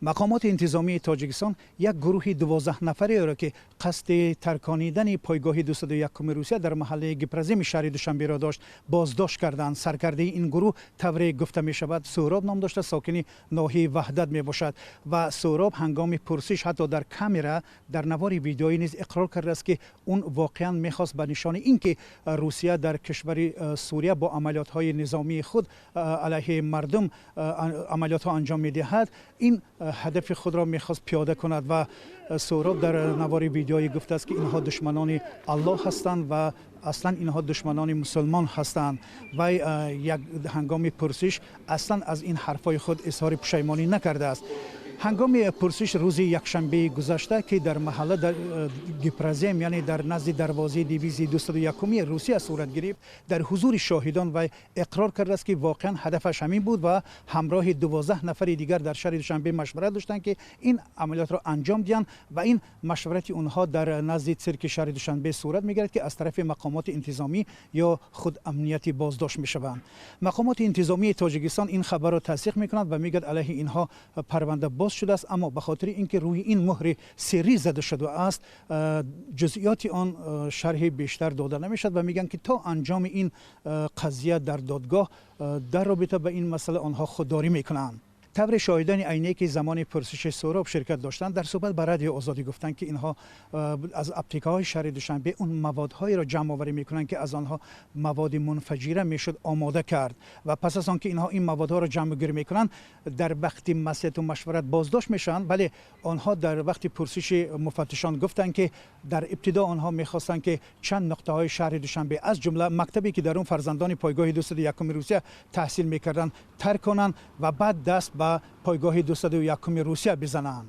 Мақомоти интизомии Тоҷикистон як гурӯҳи 12 нафареро, ки қасди тарконидани пойгоҳи 201-уми Русия дар маҳаллаи Гипроземи шаҳри Душанберо дошт, боздошт карданд. Саркардаи ин гурӯҳ, тавре гуфта мешавад, Суҳроб ном дошта, сокини ноҳияи Ваҳдат мебошад. Ва Суҳроб ҳангоми пурсиш ҳатто дар камера, дар навори видеоӣ низ иқрор кардааст, ки он воқеан мехост ба нишони ин ки Русия дар кишвари Сурия бо амалиётҳои низомии худ алайҳи мардум амалиётҳо анҷом медиҳад, ин ҳадафи худро мехост пиёда кунад. Ва Суҳроб дар навори видеоӣ гуфтааст, ки инҳо душманони Аллоҳ ҳастанд ва аслан инҳо душманони мусулмон ҳастанд. Вай як ҳангоми пурсиш аслан аз ин ҳарфҳои худ изҳори пушаймонӣ накардааст. Ҳангоми пурсиш рӯзи якшанбеи гузашта, ки дар маҳалла дар Гипрозем, яъне дар назди дарвозаи дивизияи 201-уми Русия сурат гирифт, дар ҳузури шоҳидон вай иқрор кардааст, ки воқеан ҳадафаш ҳамин буд ва ҳамроҳи 12 нафари дигар дар шаҳри Душанбе машварат доштанд, ки ин амалиётро анҷом диҳанд. Ва ин машварати онҳо дар назди цирки шаҳри Душанбе сурат мегирад, ки аз тарафи мақомоти интизомӣ ё худ амнияти боздошт мешаванд. Мақомоти интизомии Тоҷикистон ин хабарро тасдиқ мекунанд ва мегӯяд, алайҳи инҳо парванда боз шудааст, аммо ба хотири ин ки рӯи ин муҳри сиррӣ зада шудааст, ҷузъиёти он шарҳи бештар дода намешавад. Ва мегӯянд, ки то анҷоми ин қазия дар додгоҳ дар робита ба ин масъала онҳо худдорӣ мекунанд. Тавре шоҳидони айние, ки замони пурсиши Суҳроб ширкат доштанд, дар суҳбат ба Радиои Озодӣ гуфтанд, ки инҳо аз аптекаҳои шаҳри Душанбе он маводҳоеро ҷамъоварӣ мекунанд, ки аз онҳо маводи мунфаҷира мешуд омода кард. Ва пас аз он ки инҳо ин маводҳоро ҷамъгирӣ мекунанд, дар вақти маслиҳату машварат боздошт мешаванд. Вале онҳо дар вақти пурсиши муфаттишон гуфтанд, ки дар ибтидо онҳо мехостанд, ки чанд нуқтаҳои шаҳри Душанбе, аз ҷумла мактабе, ки дар он фарзандони пойгоҳи 201-уми Русия таҳсил мекарданд, тарк конанд ва баъд даст ба пойгоҳи 201-уми Русия бизананд.